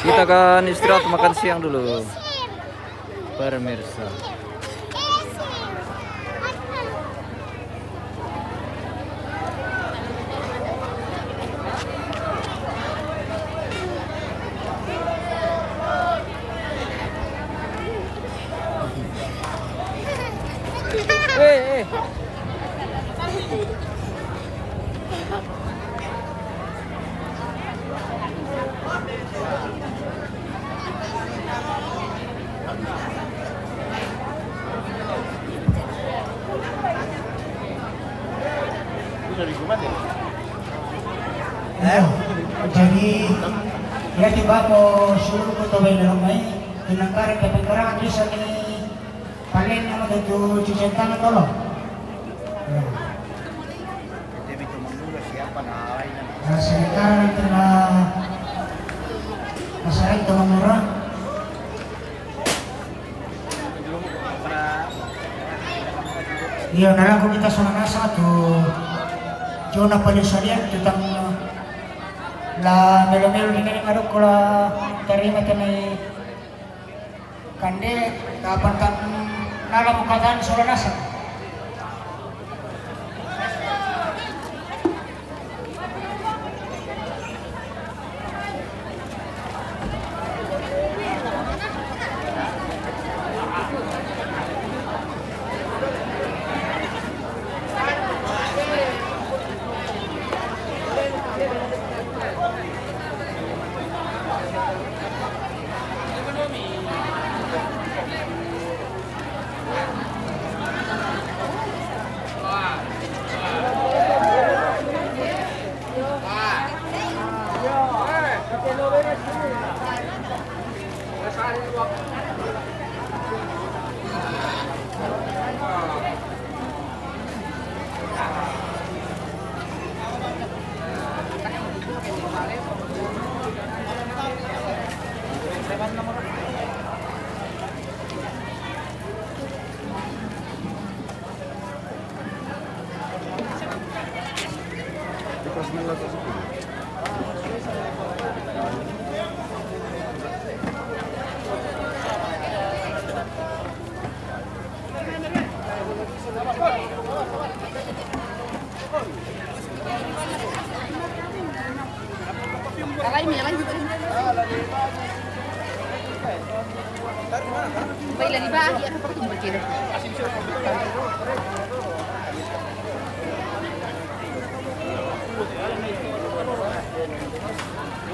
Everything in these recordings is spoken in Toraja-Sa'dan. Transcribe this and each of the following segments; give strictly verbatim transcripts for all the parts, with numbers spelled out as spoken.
Kita akan istirahat makan siang dulu, pemirsa. Eh, eh. Eh, jadi, ya, tiba ko sulu ko to bai na mai, tinangkar ke pengkarang di sini. Paling nama tu cuci tangan tolong. Ya. Nah, sementara nanti na masalah itu murah. Iya, na laku kita sama nasa tu. Jona paling salian tutang la melo-melo di nene ngadok kula tarima tenai. Kande, kapan tak nala mukatan solo nasa.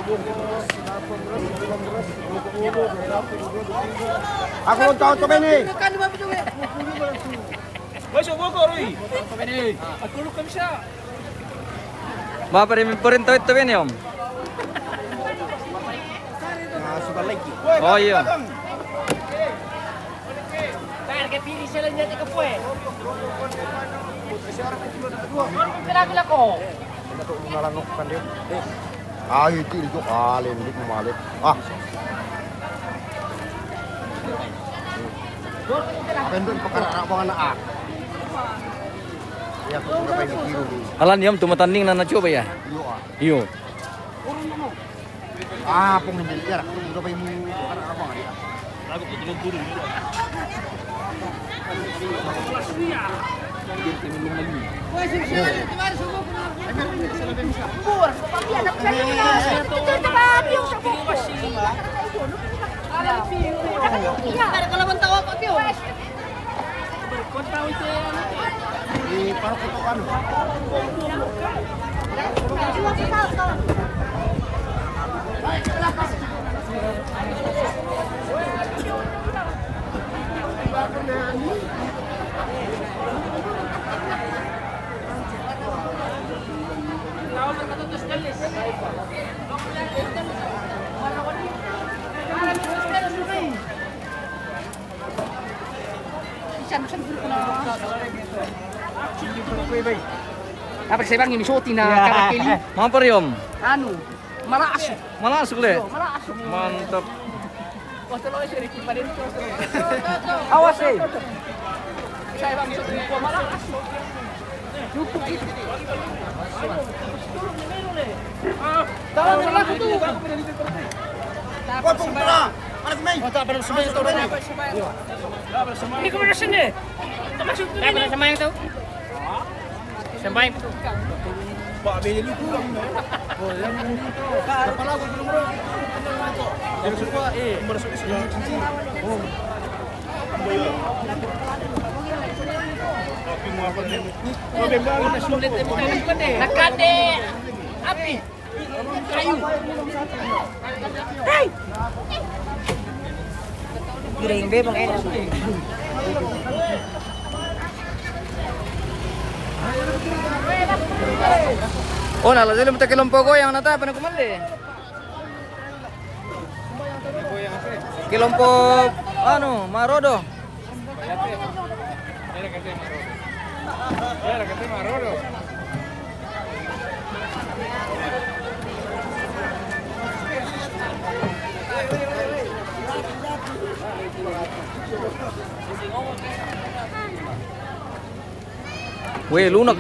Aku mau tahu tuh ini. Ba, pare, pare tawid to bene, om. Ah, sudah lagi. Oh, iya. Perché pili se le niente che puoi. Però quella co. Ayo, itu itu, ah, lendut malik. Ah. Pendek perkara anak buah anak, ah. Ya, aku udah pengen tiru. Alan, yam, tumatanding na na coba ya? Iyo, ah. Iyo. Ah, pung hindi, ya, aku udah pengen perkara anak buah anak, ah. Apa saya bang ini shooting na karakeli? Mau apa, Riom? Anu, malasuk. Malasuk, le? Yo, malasuk. Mantap. Awas, eh. Saya bang shooting na malasuk. Ini kemana sini? Masuk dulu. Dapat sama yang tahu? Sampai. Pak, beli dulu. Oh, yang ini. Kepala aku belum, bro. Yang suka, eh. Nakade api. Kayu. Hey! Giring be, Bang Enes. Oh, nala dulu kita kelompok goyang nata apa nak kumande? Kelompok anu, Marodo. Weh, lunak.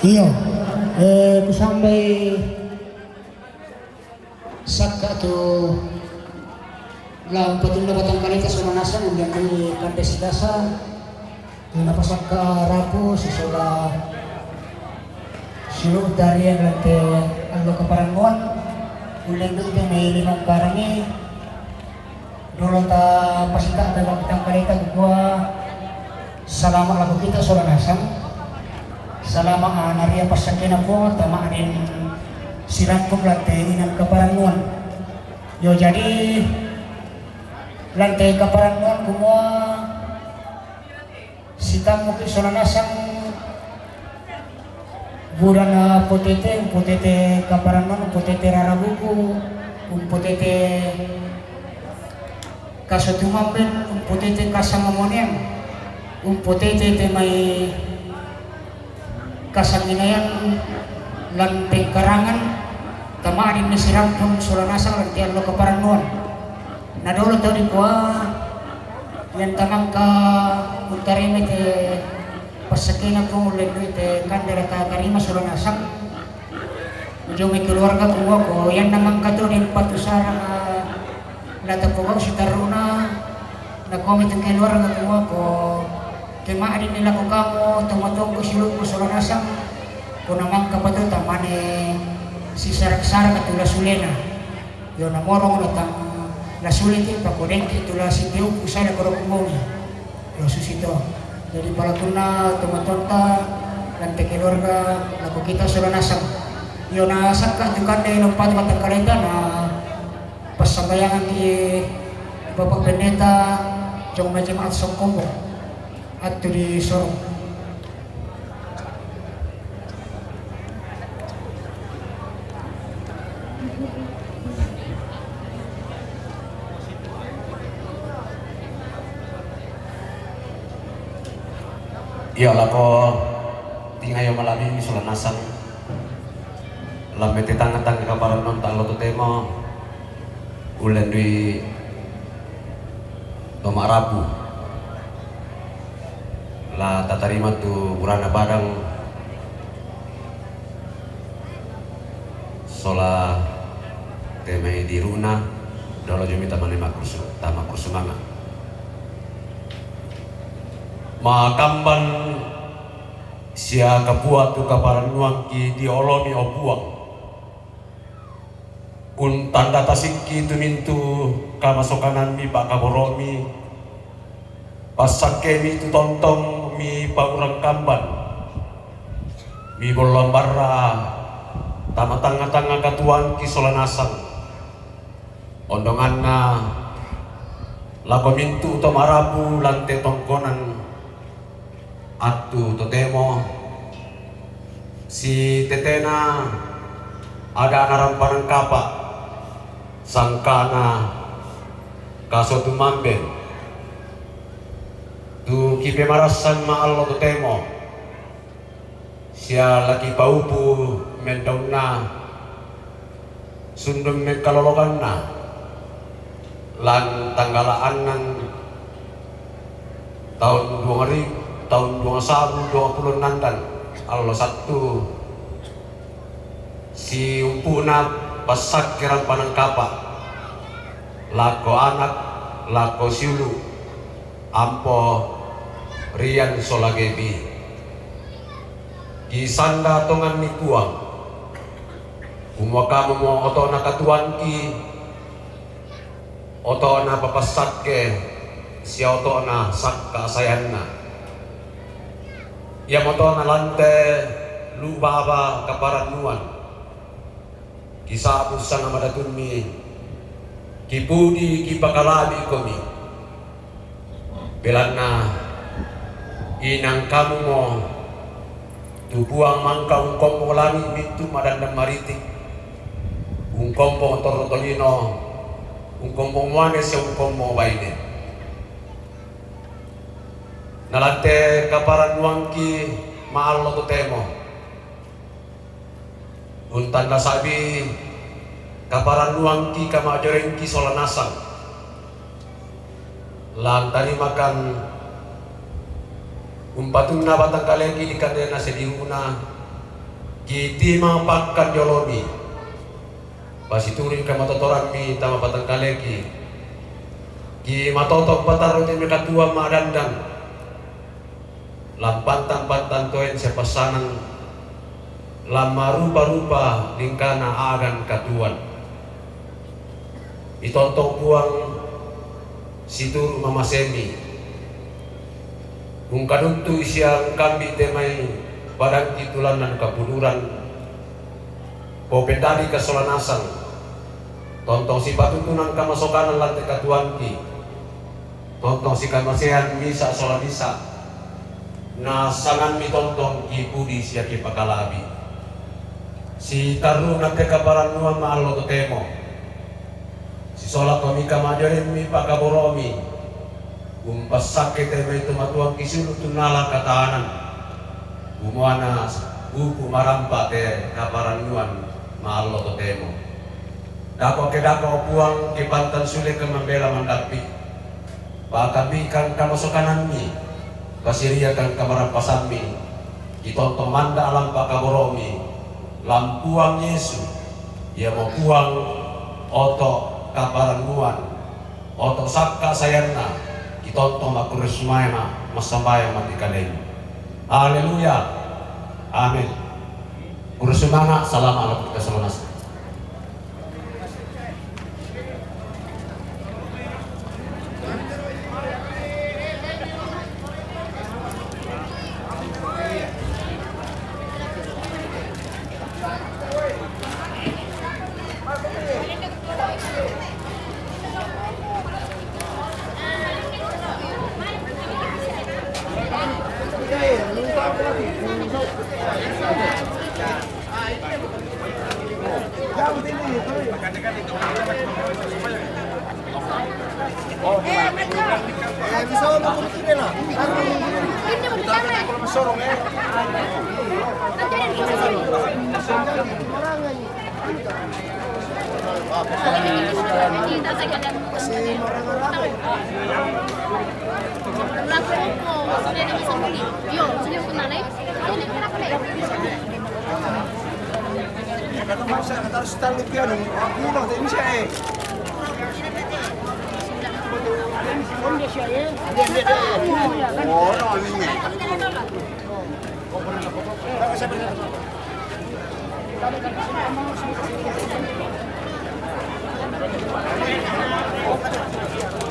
Iyo, eh, ku sambai sakka tu lao patunna batang kaleta sola nasang, undangi kande sidasa, tu napasakka rapu sisola silu tarian lante allo kaparannuan, ullendu'i tu mai limang karangi, dolo ta pasita batang kaleta kukua, salama lako kita sola nasang, salama, ah, naria passakkena Puang, tama adin silakkuk lante inang kaparannuan. Yo, jadi, Lante kaparannuan kumua sitammuki sola nasang buda na potete, umpotete kaparannuan, umpotete rarabuku, umpotete kasotumamben, umpotete kasangamonean, umpotete te mai kasanginayan lan pengkarangan, tama'din ni sirampun sola nasang lan te allo kaparannuan. Na dolo tau dikua, ian tamangka untarima te passakkena ko ullendui te kande la tatarima sola nasang. Ujung mai keluarga kumua ko ian namangka to den patu sarang la tapogau sitaruna, na komi tu keluarga kumua ko kema'din ni lako kamu tomatuangku siulungku sola nasang, ko namangka pato tamane sisarak-sarak tu la sulena. Io namorong na tang la suleki pakodengki tu la siteuku sada koro kumongi. Io susito. Jadi palatunna tomatuanta lante keluarga lako kita sola nasang. Io nasakka tu kande lompati matangkalaita na passambayangan di Bapak Pendeta jong Majemaat Songkombo attu di Sorong. Io lako tingayo malabimi sola nasang. Lamme te tanga-tanga kaparannuan ta allo totemo ullendui to ma'rapu la tatarima tu burana padang sola te mai diruna dolo jumi tamane makkursu tamakkursu manga makamban sia kapua tu kaparannuangki di olomi o Puang. Untanda tasikki tu mintu kamasokanammi pa'kaboro'mi, passakkemi tu tontong mi paurang kamban, mi bolloang barra tama tangnga-tangnga katuoangki sola nasang. Ondonganna lako mintu to ma'rapu lante tongkonan attu totemo, sitetena ada'na rampanan kapa, sangka'na kaso tumamben, tu kipemarassan ma'allo totemo, sia lakipaupu mendaunna sundun mengkalolokanna lan tanggala annan taun duang ri-, taun duang sabu duang pulo ennandan allo Sattu, siumpu'na passakke rampanan kapa, lako anak, lako siulu, ampo, rian sola gebi. Kisanda tonganni Puang, kumua kamumo oto'na katuoangki, oto'na papassakke, sia oto'na sakka sayanna. Iamoto nalante lu baba kaparannuan. Kisa'bu sanga madatummi, kipudi kipakalabi komi. Belanna inang kamumo tu Puang mangka ungkombong langi' mintu' madandang maritik, ungkombong torro tolino, ungkombong muane sia ungkombong baine. Nalante kaparannuangki ma'allo totemo. Untanda sa'bi kaparannuangki kama'jorengki sola nasang. Lantarimakan umpatunna batangkaleki di kandena sediuna, kitimang pakkan jolomi. Pasitudui kamatotorammi tama batangkaleki. Kimatoto patarru te mekatuang ma'dandang. Lampantang-pantang toen sia passanang, lammarupa-rupa lingkana agan katuoan. Itontong Puang situru' mamasemi. Ungkaduttu'i sia ungkambi' te mai padangki tulanna nukapuduran. Popendadika sola nasang. Tontong sipatutu nangka masokanan lante katuoangki. Tontong sikamasean misa sola misa, na sanganmi tontong kipudi sia kipakalabi. Sitarruna te kaparannuan ma'allo totemo. Sisola tomika ma'jolemmi pakaboromi, umpassakke te mai tu matuang kisulu tunnala katanan. Umuana buku marampa te kaparannuan ma'allo totemo. Dako ke dako, o Puang, kipantan sule ke mambela mandappi. Pakambikang kamasokanammi, pasiriakang kamarampasammi, kitontong manda lampa kaboromi, lam Puang Yesu, iamo Puang oto kaparannuan, oto sakka sayanna, kitontong makkurre sumaya massambayang mati kalemu. Haleluya. Amin. Kurre sumanga, salama ala kita salonasa.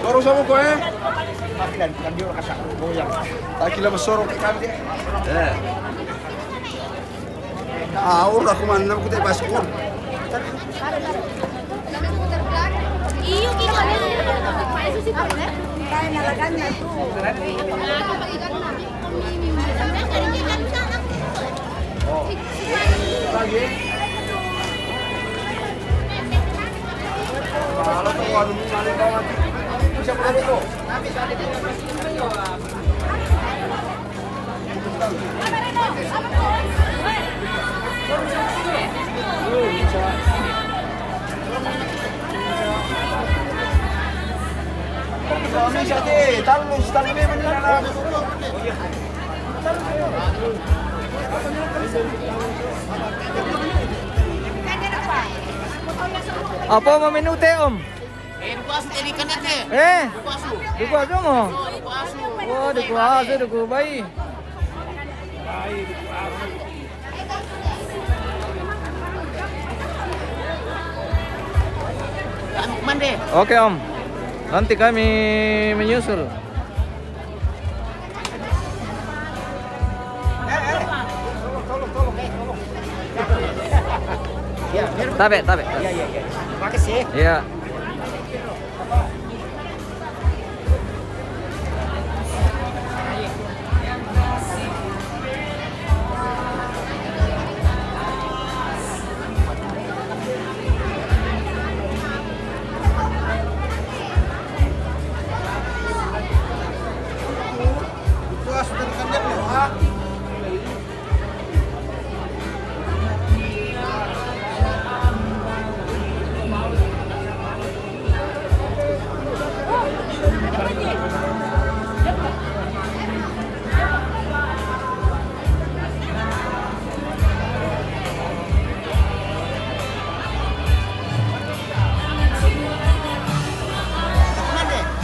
Baru sama gue. Takila masoro ke kami. Eh. Ah, ora kumanda ku te baskon. Iyo, kita. Apa mau minum teh, Om? Eh, duku asu tadi kan, teh? Eh? Duku asu. Duku asu mo? Oh, duku asu. Oh, duku asu, duku bayi. Oke, Om. Nanti kami menyusul. Tabe, tabe. Iya, iya, iya. Makasih. Iya.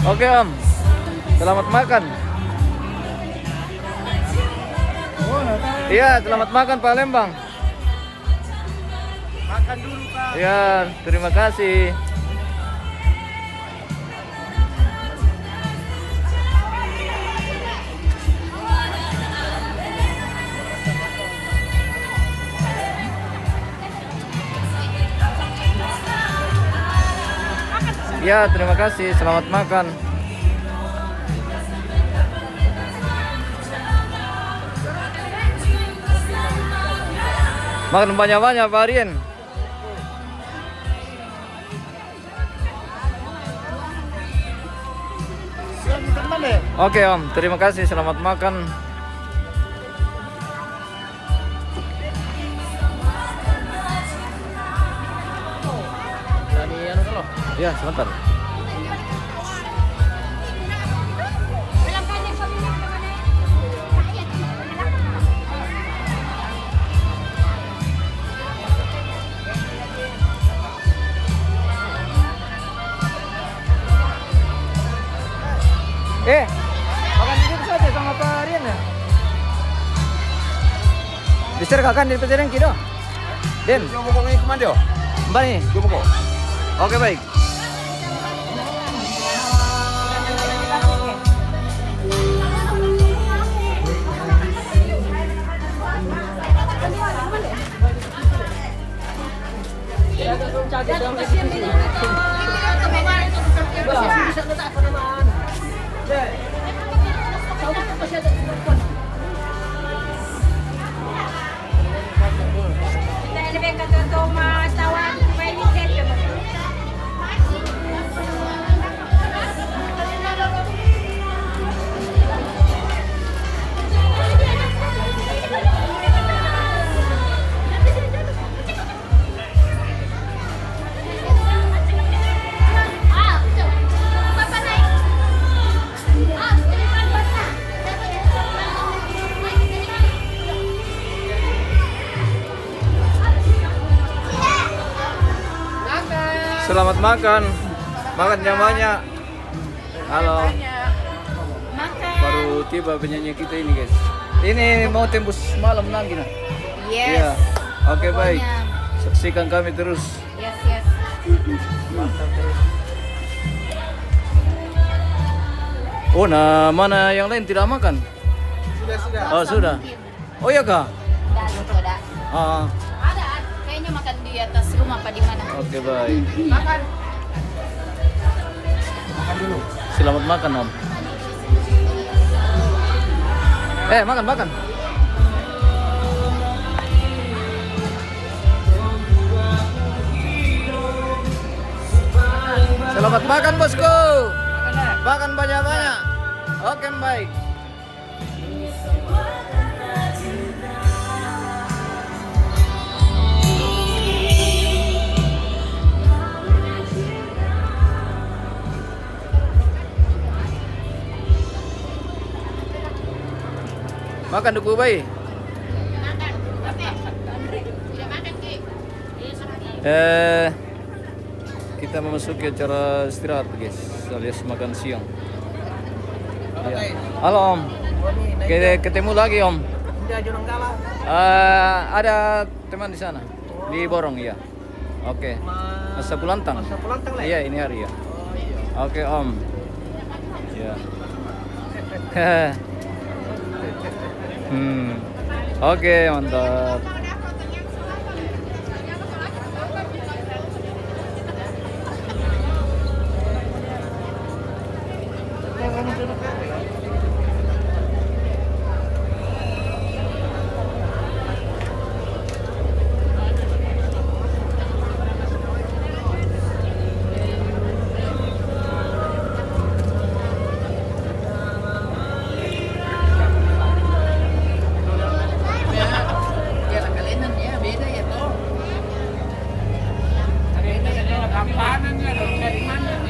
Oke, Om. Selamat makan. Iya, selamat makan, Palembang. Makan dulu, Kak. Ya, terima kasih. Ya, terima kasih. Selamat makan. Makan banyak-banyak, Pak Aryan. Oke, Om, terima kasih, selamat makan. Dari anu dulu. Ya, sebentar. Eh, makan duduk saja sama Pak Rian ya? Bisa kakak di Petereng Kido? Den. Coba kok ini kemana dia? Mbak nih. Coba kok. Oke, baik. Selamat makan. Makan yang banyak. Halo. Makan. Baru tiba penyanyi kita ini, guys. Ini mau tembus malam lagi, nah. Yes. Iya. Oke, baik. Pokoknya. Saksikan kami terus. Yes, yes. Oh, nah, mana yang lain tidak makan? Sudah, sudah. Oh, sudah. Oh, iya kah? Enggak, gitu, ada. Ah. Ada, ada. Kayaknya makan di atas rumah apa di mana? Oke, baik. Makan. Makan dulu. Selamat makan, Om. Eh, makan, makan. Selamat makan, bosku. Makan, ya. Makan banyak-banyak. Oke, baik. Makan dulu, Bay. Eh, kita memasuki acara istirahat, guys, alias makan siang. Ya. Halo, Om. Oke, ketemu lagi, Om. Eh, ada teman di sana, di Borong, ya. Oke. Mas Sapulantang. Mas Sapulantang, Le? Iya, ini hari ya. Oh, iya. Oke, Om. Ya. Hmm. Oke, mantap.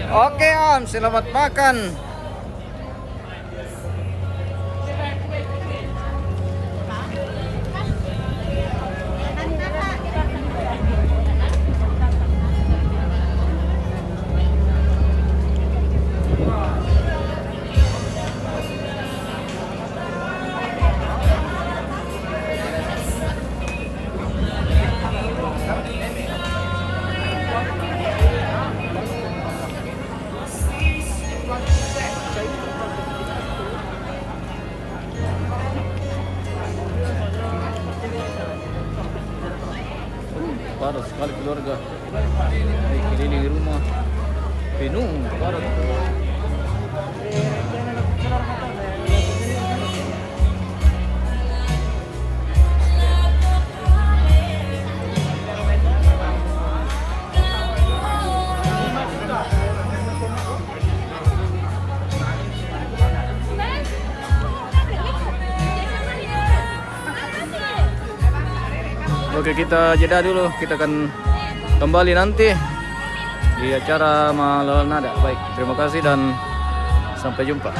Oke, Om, selamat makan. Padat sekali keluarga. Ini keliling rumah. Penuh, padat. Kita jeda dulu, kita akan kembali nanti di acara Malam Nada. Baik, terima kasih dan sampai jumpa.